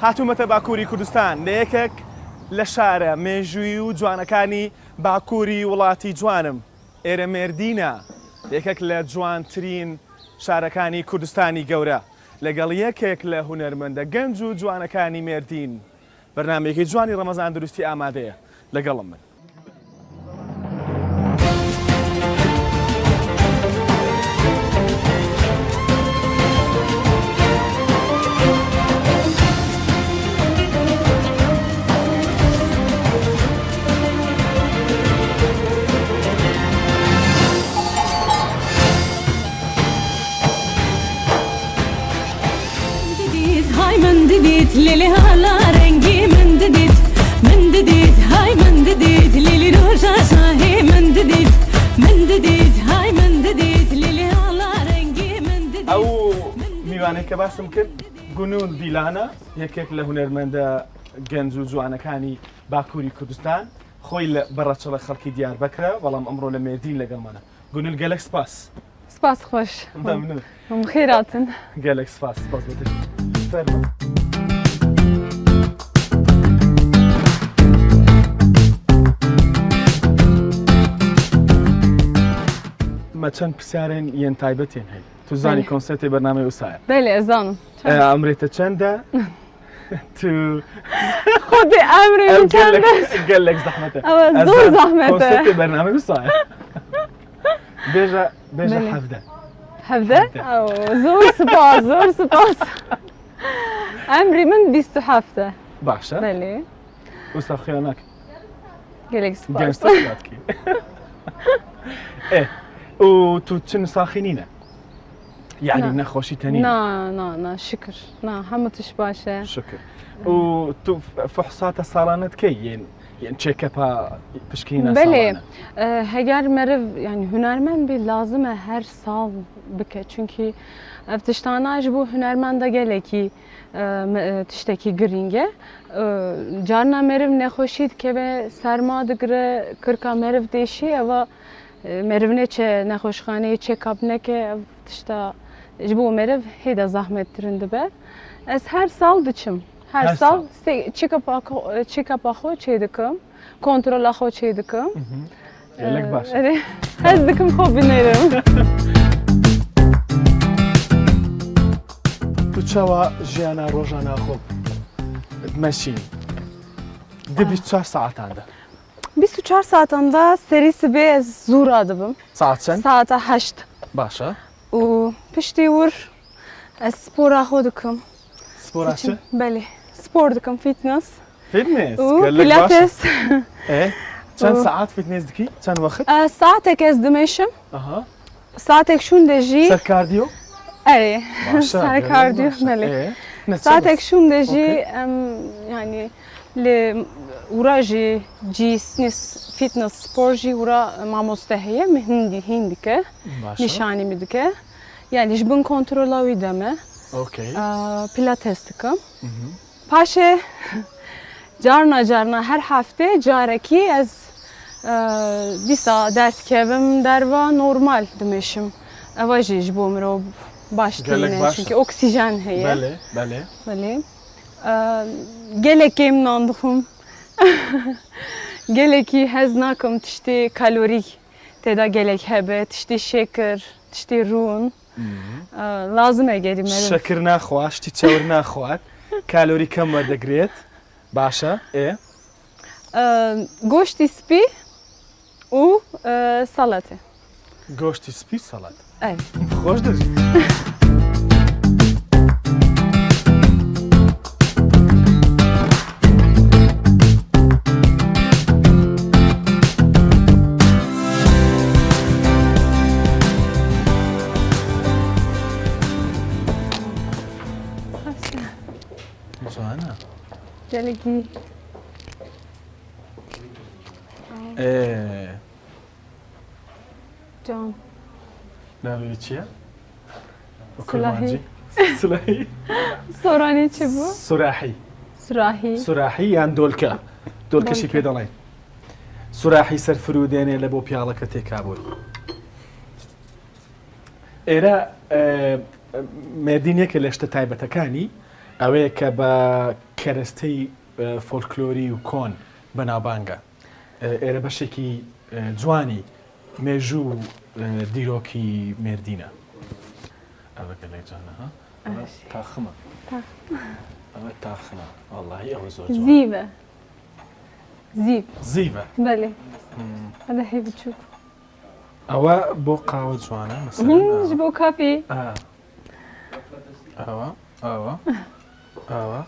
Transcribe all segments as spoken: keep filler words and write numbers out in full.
هاتوومەتە باکووری کوردستان، لە یەکێک لە شارە مێژووی و جوانەکانی باکووری وڵاتی جوانم. ئێرە مێردینە، یەکێک لە جوانترین شارەکانی کوردستانی گەورە، لەگەڵ یەکێک لە هونەرمەندە گەنج و جوانەکانی مێردین. بەرنامەیەکی جوانی ڕەمەزان دروستی ئامادەیە، لەگەڵم من. Min didît, hay min didît, lêlê hala rengî min didît. Min didît, hay min didît, lêlî roja şahê min didît. Min didît, hay min didît, lêlê hala rengî min didît. ئەو میوانەی کە باسم کرد، گونول دیلانە، یەکێک لە هونەرمەندە گەنج و جوانەکانی باکووری کوردستان، خۆی لە بەڕەچەڵە خەڵکی دیاربەکرە، بەڵام ئەمڕۆ لە مێردین لەگەڵمانە. گونول، گەلەک سپاس. سپاس خۆش. مەمنون. Hûn bi xêr hatin. Gelek spas, spas Betül. Fermo. Me çend pisyarên yên taybet yên heye. Tu zanî, belê, konsertê bernameyê wisa ye. Belê, ez zanim. E, emrê te çend e? Tu Xwedê emrê min çend e? Gelek, gelek zehmet e. Ew zor zehmet e. Konsertê bernameyê wisa ye. Bêje, bêje, belê, hevdeh. Hevdeh? Hevdeh. Ew, zor spas, zor spas. Emrî min bîst û heft e. Baş e. Belê. Wisa xuya nake. Gelek spas. Genç te xuya dikî. E, û tu çi saxî nîne? Yani, na, nexweşî te nîne? Na, na, na, şikir. Na, hemû tişt baş e. Şikir. Û tu f-, fuhsata salane dikey yên, yên check-up-a pişkîna salane? Belê. E, heger meriv, yani, hunermend bî, lazim e her sal bike. Çünkü ev tiştana ji bo hunermenda gelekî, e, me-, e, tiştekî girîng e. E, carna meriv nexweşî dikeve, serma digire, kirka meriv têşî, eva E, meriv neçe nexweşxaneyê check-up neke, ev tişta ji bo meriv hê de zehmettirin dibe. Ez her sal diçim. Her sal. Her sal se-, check-up-a xo-, check-up-a xwe çê dikim. Kontrola xwe çê dikim. Mhm. Gelek baş e. E, erê, hez dikim xwe binêrim. Tu çawa jiyana rojana xwe dimeşînî? Di bîst çar saetan de. Bîst û çar saetan de serî sibê ez zû radibim. Saet çend? Saeta heşt. Baş e. Û piştî wir ez spora xwe dikim. Spora çi? Belê. Spor dikim, fitness. Fitness? Û gelek baş e. Pilates. E, çend saet fitness dikî? Çend wext? E, saetek ez dimeşim. Aha. Saetek şûnde jî. Ser kardiyo? Erê. Baş e, ser kardiyo, baş e. Belê. E, ne, saetek şûnde jî, okey, em, yani, li ûra jî cî snis fitness spor jî ûra mamoste heye, min hîn dî-, hîn dike. Baş e. Nîşanî min dike. Yani, ji bin kontrola wî de me. Okey. Aa, pilates dikim. Mhm. Paşê carna carna her hefte carekî ez, e, dîsa derdikevim derva normal dimeşim. Eva jî ji bo mirov baş tîne, çünkü oksijen heye. Gelek baş e. Belê, belê. Belê. E, gelek kêm nan dixwim. Gelekî hez nakim tiştê kalorî tê de gelek hebe, tiştê şekir, tiştê rûn. Mhm. E, lazim e gerî meriv. Şekir naxwar, tiştî çewir naxwar. Kalorî kem werdigirêt. Baş e. Ê? E, goştî spî û, e, salate. Goştî spî, salat. Ey. Xweş dibî. Canan. Gelekî. Ee. Can. Navê wî çi ye? Silahî. Silahî. Soranî çi bû? Surahî. Surahî. Surahî yan dolke. Dolke jî pê dalayin. Surahî ser firûdênê le bo piyaleke têkabûn. Êre, e, Mêrdîn yeke li tiştê taybetî ew ê ke bi کەرەستەی، ئە، فۆلکلۆری و کۆن بەناوبانگە. ئە، ئێرە بەشێکی، ئە، جوانی مێژوو و، ئە، دیرۆکی مێردینە. ئەوە گەلێک جوانە، ها؟ ئەوە تاخمە. تاخم. ئەوە تاخمە. وەڵاهی ئەوە زۆر جوانە. زیڤ e. Zîv. Zîv e. Belê. Hmm. Hede hê biçûk. Ewe bo qawe ciwan e, mesela. Hmm, ji bo kafî. Ha. Ewa, ewa, ewa.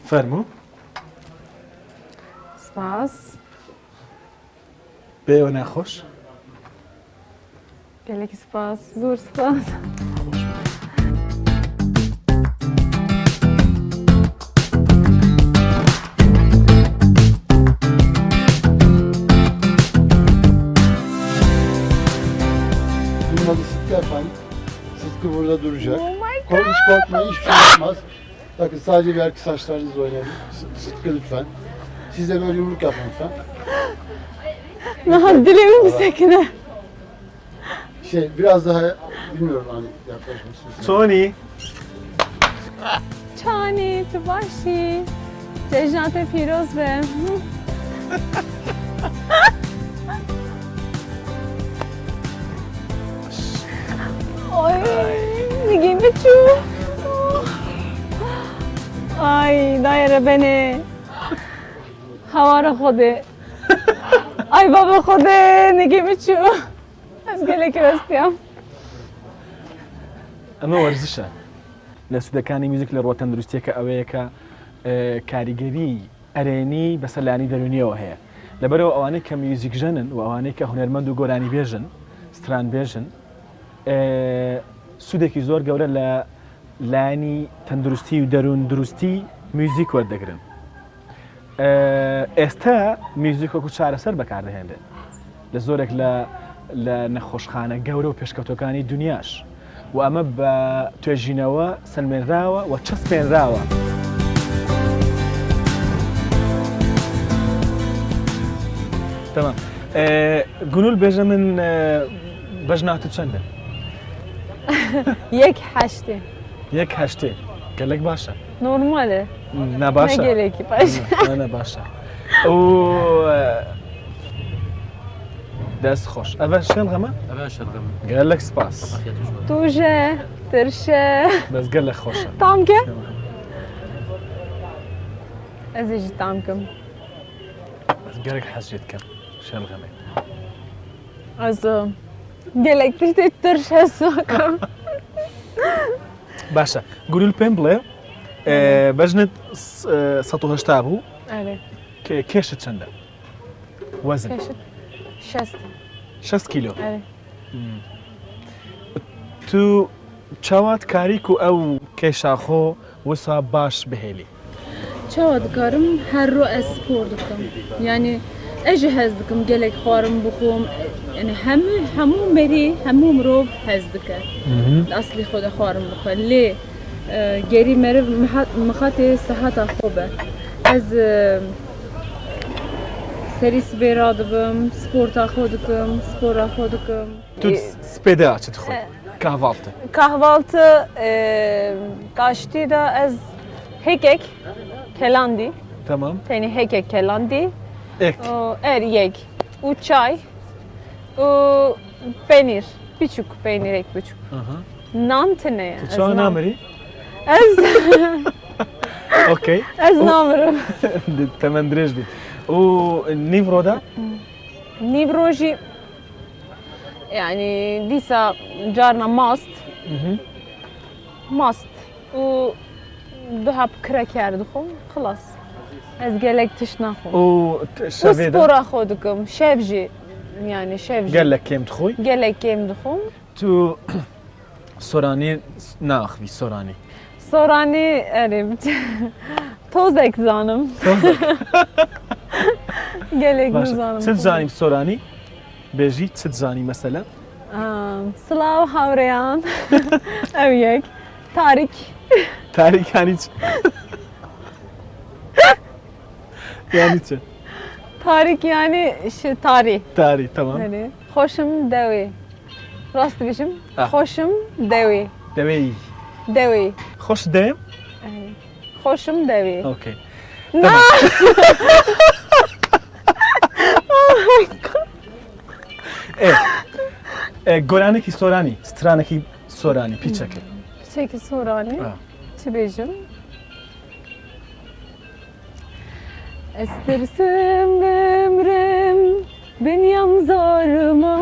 Fermû. Spas. Bê we nexweş. Gelek spas, zor spas. Bunun adı Sıtkı Efendi. Sıtkı burada duracak. Oh my God! Kork-, hiç korkmayın, hiçbir şey olmaz. Bakın, sadece bir arkadaşlarınızla oynayın. Sı-, Sıtkı, lütfen. Siz de böyle yumruk yapın lütfen. Niha dilê min bisekine. Şey, biraz daha, bilmiyorum, hani, yaklaşmak istiyorsunuz. Tony. Çanî, tu baş î? Cejna te pîroz be. Ay, nigê min çû. Ay, dayê rebenê. Hawara Xwedê. Ay, baba Xwedê, nigê min çû. Ez gelekî westiyam. ئەمە وەرزشە. لە سوودەکانی میوزیک لە ڕووە تەندروستیەکە ئەوەیە کە، ئە، کاریگەری ئەرێنی بەسەر لایەنی دەرونیەوە هەیە. لەبەرەوە ئەوانەی کە میوزیک ژەنن و ئەوانەی کە هونەرمەند و گۆرانی بێژن، ستران بێژن، ئە، سوودێکی زۆر گەورە لە لایەنی تەندروستی و دەرون دروستی میوزیک وەردەگرن. ئێستا میوزیک وەکو چارەسەر بەکاردەهێنرێت لە زۆرێک لە، لە نەخۆشخانە گەورە و پێشکەوتەکانی دنیاش، و ئەمە بە توێژینەوە سەلمێنراوە و چەسپێنراوە. تەمام. ئێ، گونول، بێژە من، ئێ، بەژنا تو چەندە؟ Yek heştê. Yek heştê. Gelek baş e. Normal e. Ne baş e. Ne gerekî baş. Ne, ne baş e. û, e, dest xweş. Ev e şelxem e? Ev e şelxem e. Gelek spas. Afiyet olsun. Tuje, tirş e. Bes gelek xweş e. Tam ke? Ez ê jî tam kim. Ez gelek hez jê dikim şelxemê. Ez, e, gelek tiştê tirş hez nakim. Baş e. Gurul pê min bile, e, bejnet s-, e, sed û heşta bû. Erê. Ke-, kêşit çend e? Wezin. Kêşit şest. Şest kîlo? Erê. Hmm. Tu çawa dikarî ku ew kêşa xwe wisa baş bihêlî? Çawa dikarim her ro ez spor dikim? Yani ez jî hez dikim gelek xwarin bixwim. Yani hemû, hemû merî, hemû mirov hez dike. Hı hı. Li eslî xwe de xwarin bixwe. Lê, e, gerî meriv mihat-, mixatê sehata xwe be. Ez, e, serî sibê radibim, sporta xwe dikim, spora xwe dikim. Tu s-, spêde çi dixwî? E. Kahvaltı. Kahvaltı, e, kaştî de ez hekek kelandî. Tamam. Tenê hekek kelandî. Ek. O, er yek. Û çay. Û penîr. Biçûk, penîrek biçûk. Aha. Nan tine ye. Tu çawa namirî? Ez. Okey. Ez namirim. Temen dirêj bî. Û nîvro de? Nîvro jî Yani dîsa carna mast. Mhm. Mast û du heb kreker dixwim, xilas. Ez gelek tişt naxwim. Û t-, Û şevê de? Spora xwe dikim, şev jî, yani şev jî. Gelek kêm dixwî? Gelek kêm dixwim. Tu soranî naxivî, soranî? Soranî, erê, tozek zanim. Tozek. Gelek Baş e. Nizanim. Çi zanî bi soranî? Bêjî, çi dizanî mesela? Aa, silav hawreyan. Ew yek. Tarik. Tarik yani çi? Yani çi? Tarik yani şey, tarih. Tarih, tamam. Yani, xweşim dewê. Rast dibêjim, Ah. xweşim dewê. Dewê. Dewê. Xweş dewê? Xweşim dewê. Okey. Na! E, e, goranekî soranî, stranekî soranî, pîçekê. Çekî soranî. Ha. Çi bêjim? Ez tirsim bimrim, binyam zarima,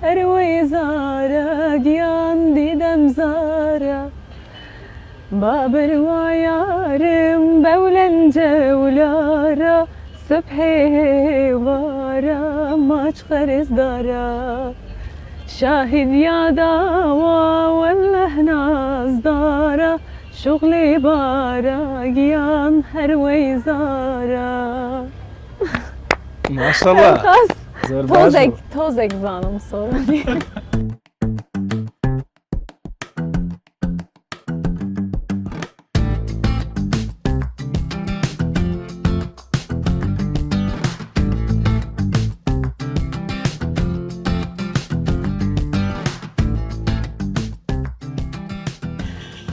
her wey zara giyan dîdem zara. Babir wa yarim bewlen cewlara, sibhê hêwara maç xerêzdara. Şahid ya dawa welleh nazdara, şuxlê bara giyan her wey zara. Maşallah. Xas Zor baş tozek, bû. Tozek zanim soranî.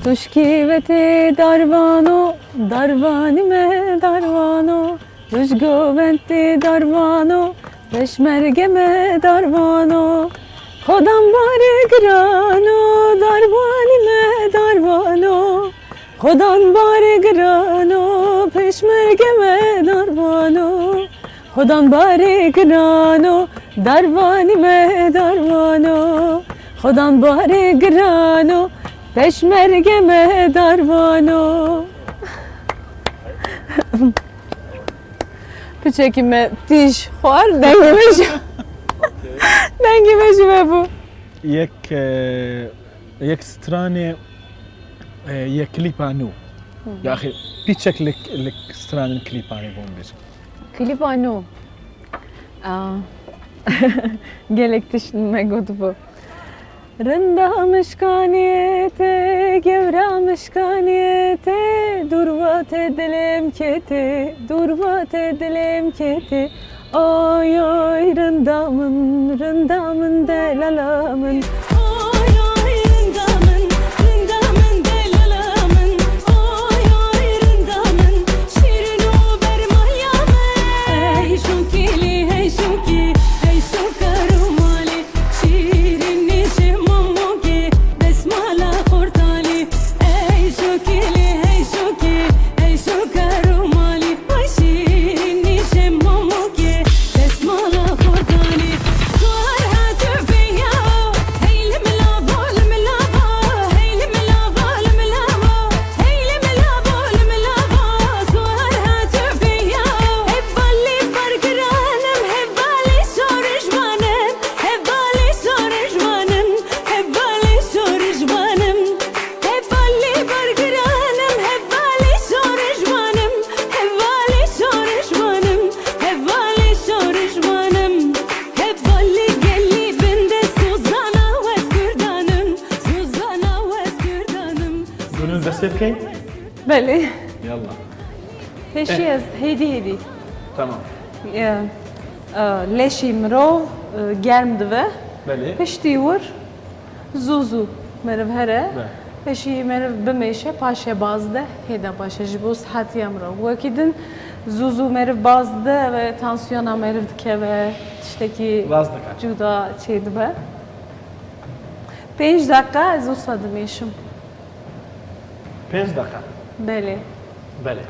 Tuşkî ve tê darvano, darvanî me darvano. Tuj govend tê darvano, peşmerge me darvano. Xodan barê girano, darvanî me darvano. Xodan barê girano, peşmerge me darvano. Xodan barê girano, darvanî me darvano. Xodan barê girano, peşmerge me darvano. Piçekî me tîj xwar, dengê me jî, dengê me jî vebû. Yek, e, yek stranê, e, yek klîpa nû. Ya axî, pîçek li, li stranên klîpanê bûn bir. Klîpa nû. Aa, gelek tişt me gotibû. Rinda mişkaniyê te, gewra mişkaniyê te, dûr va te dilêm ketê, dûr va te dilêm ketê. Oy oy rinda min, rinda min delala min. Oy oy rinda min, rinda min delala min. Oy oy rinda min, şîrin û bermaliya min. Hey şokî lê hey şokî, hey şoka Rûmalî. Şîrînî ji mamokê, desmala xortalî. Ey şokî lê hey şokî, ey şoka Rûmalî. Ay şîrînî ji mamokê, desmala xortalî. Suhar hate beya, hey li milava, li milava, hey li milava, li milava. Hey li milava, li milava, suhar hate beya. Hevalê bargiran im, hevalê şorişvan im. Hevalê şorişvan im, hevalê şorişvan im. Hevalê bargiran im, hevalê şorişvan im, hevalê şorişvan im, hevalê şorişvan im. Hevalê gelî bin de Suzana Wezgurdan im, Suzana Wezgurdan im. Gönül dest pê bikeyin? Belê. Yallah. Pêşî ez hêdî hêdî. Tamam. E, e, leşî mirov, e, germ dibe. Belê. Piştî wir zû zû meriv here. Be. Pêşî meriv bimêşe, paşê bazdeh, hêda paşê ji bo sihetiya mirov. Wekî din zû zû meriv bazdide ve tansiyona meriv dikeve, tiştekî Rast dike. Cuda çêdibe. Pênc deqa ez wisa dimêşim. Pênc deqa. Belê. Belê.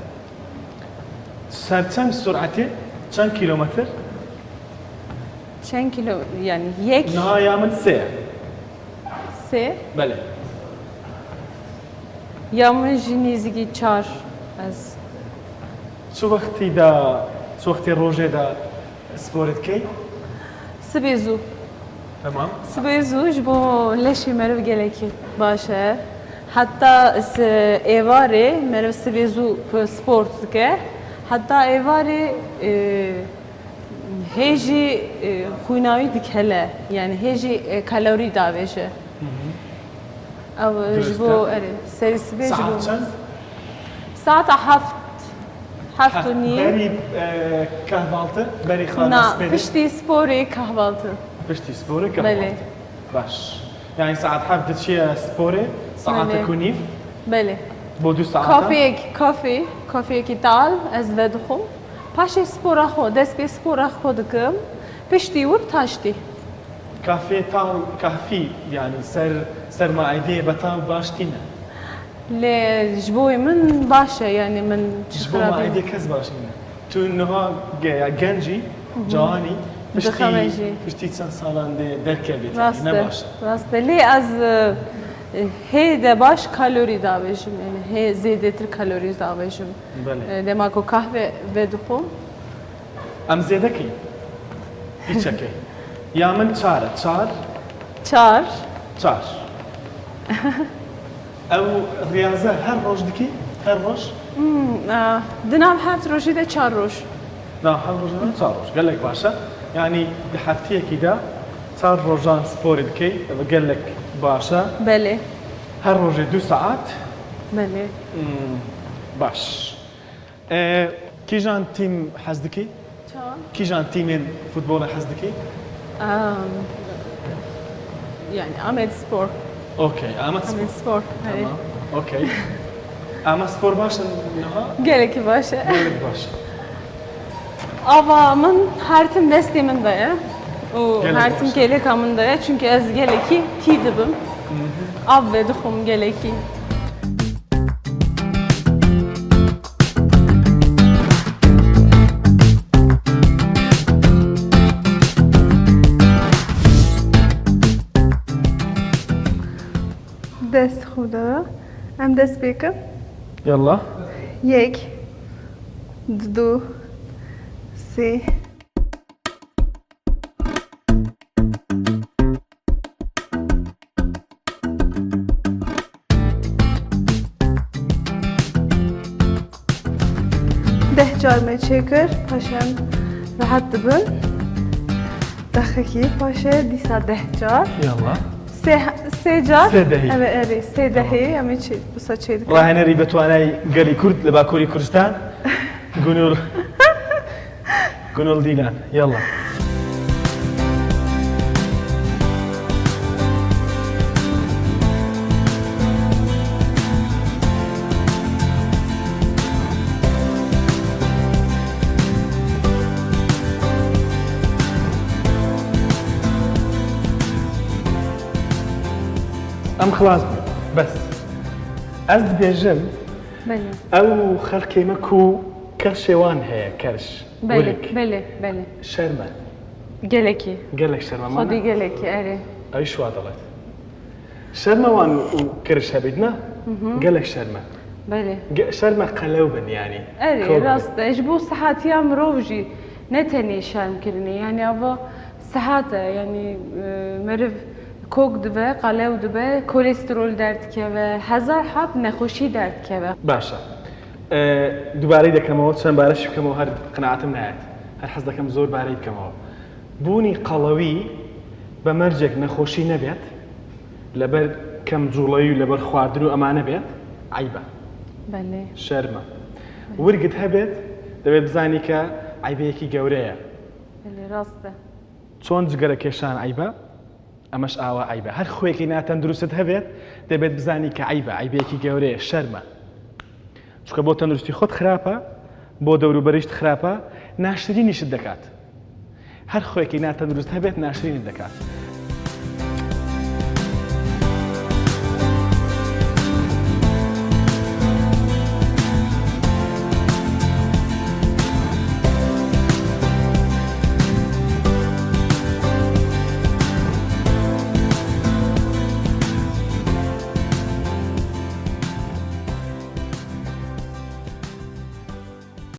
Ser çend suretî, çend kilometr? Çend kilo, yani yek, Niha ya min sê ye. Sê. Belê. Ya min jî nêzîkî çar ez. Çi wextî de, çi wextê rojê de sporê dikey? Sibê zû. Tamam. Sibê zû ji bo leşê meriv gelekî baş e. Heta s-, êvarê meriv sibê zû p-, sport dike. Heta êvarê, e, hê jî, e, xwîna wî dikele. Yani hê jî, e, kalorî davêje. Ev, e, ji Dirust bo, e. Erê, serî sibê ji bo. Saet çend? Saeta heft. Heft û nî. Berî, e, kahvaltı, berî xana Na, spêdê? Piştî sporê kahvaltı. Piştî sporê Belê. kahvaltı. Baş. Yani saet heft diçiye sporê, Saetek Belê. û nîv Belê. bo du saet. Kafeyek, kafê, kafeyekî tal ez vedixwim. Paşê spora xwe, dest pê spora xwe dikim. Piştî wir taştî. Kafê tal, kafî, yani ser, ser maideyê betal baş tîne. Lê ji bo min baş e, yani min Ji bo xirabî. Maidê kes baş nîne. Tu niha ge-, ya gencî, cawanî, Dixeme piştî, jî. Piştî çend salan dê derkevî, Rast ne e, baş. Rast e. Lê ez e, hê de baş kalorî davêjim, yani hê zêdetir kalorî davêjim. Belê. E, Dema ku kahve vedixwim. Em zêde kî? Hiç çekê. Ya min çar e, çar, Çar. çar. Ew riyaze her roj dikî? Her roj? Hmm, e, Di nav heft rojî de çar roj. Na, her roj ne çar roj. Gelek baş e. Yani di heftiyekî de çar rojan sporê dikey, ev gelek baş e. Belê. Her rojê du saet. Belê. Hmm, baş. E, kîjan tîm hez dikî? Çawa? Kîjan tîmên futbolê hez dikî? Em, yani Amed Spor. Okey, Amed Spor. Amed Spor. Belê. Tamam, okey. Amed Spor baş e niha? Gelekî baş e. Gelek baş. Ava min her tim destê min de ye. Û Gelek her tim baş e. Kêleka min de ye. Çünkü ez gelekî tî dibim. Av vedixwim gelekî. Dest xwe de. Em dest pê kin. Yalla. Yek, du, sê. Deh car me çêkir, paşan rehet dibin. Dexekî paşe dîsa deh car. Yalla. Sê, sê car. Sê dehî. Evet, evet, sê dehî. Em çi, bu saçê. Rahenerî bi twanay gelî Kurd li Bakurî Kurdistan. Gunul. Gunul Dîlan. Yalla. Em xilas bûn. Bes. Ez dibêjim, Belê. Ew xelkê me ku kerşê wan heye, kerş. Belê, Wilik. Belê, belê. Şerm e. Gelekî. Gelek şerm e. Xwedî gelekî, erê. Ew şu adalet. Şerm e wan û kiriş hebît ne? Gelek şerm e. Belê. Ge- Şerm e qelew bin yani. Erê, Kor bin. Rast e. Ji bo sihatiya mirov jî ne tenê şerm kirinê. Yani ava sihat e. Yani e, meriv kok dibe, qelew dibe, kolesterol derdikeve, hezar heb nexweşî derdikeve. Baş e. E, dubareyî dekemەوە، çend barê şî bikemەوە، هەر قەناعەتم نایەت. هەر حەز دەکەم زۆر بارەی بکەمەوە. بوونی قەڵەوی بە مەرجێک نەخۆشی نەبێت، لەبەر کەم جوڵەیی و لەبەر خواردن و ئەمانە بێت، عەیبە. Belê. شەرمە. ورگت هەبێت، دەبێت بزانی کە عەیبەیەکی گەورەیە. Belê, rast e. چۆن جگەرە کێشان عەیبە؟ ئەمەش ئاوا عەیبە. هەر خوێکی ناتەندروستت هەبێت، دەبێت بزانی کە عەیبە، عەیبەیەکی گەورەیە، شەرمە. چونکە بۆ تەندروستی خۆت خراپە، بۆ دەوروبەریشت خراپە، ناشرینیشت دەکات. هەر خوێکی ناتەندروست هەبێت، ناشرینت دەکات.